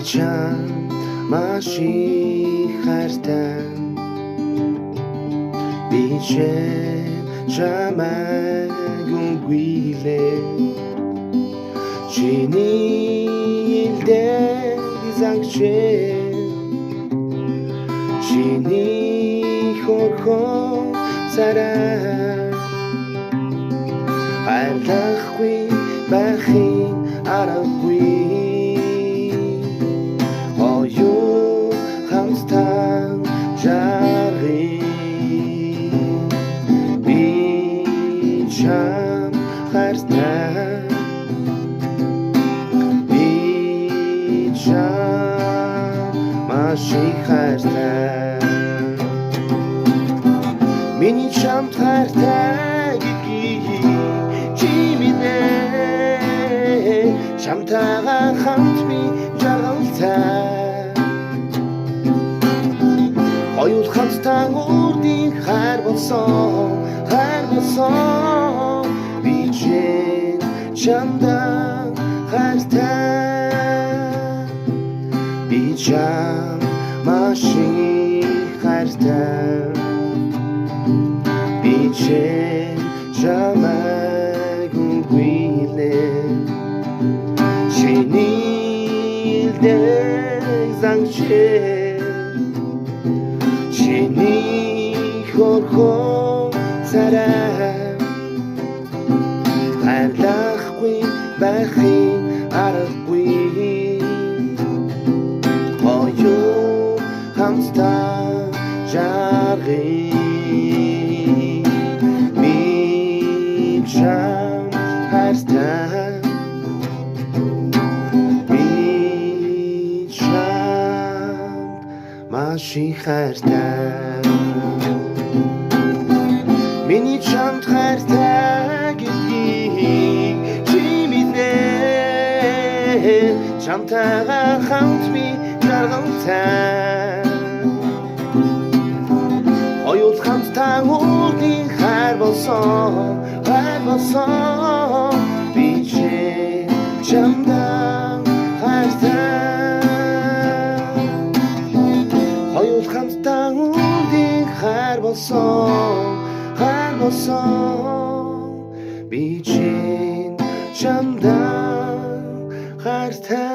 Чам маш их хайртай. Би чамайг үгүйлээ. Чиний илдэг загчээ. Чиний хөрхөн царай хайрлахгүй байхын аргагүй. Хоёул хамтдаа жаргая. Би чамд хайртай. Би чамд маш их хайртай. Миний чамд хайртай гэдгийг чи мэднэ. Чамтайгаа хамт би жаргалтай. Хоёул хамтдаа үрдийн хайр болсон, хайр болсон. Би чамд хайртай. Би чамд маш их хайртай. Би чамайг үгүйлээ. Чиний илдэг загчээ. Чиний хөрхөн царай хайрлахгүй байхын аргагүй. Хоёул хамтдаа жаргая. Би чамд хайртай. Би чамд маш их хайртай. Миний чамд хайртай гэдгийг чи мэднэ. Чамтайгаа хамт би жаргалтай. Хоёул хамтдаа үрдийн хайр болсон, хайр болсон. Би чамд хайртай. Хоёул хамтдаа үрдийн хайр болсон, хайр болсон. Би чамд хайртай.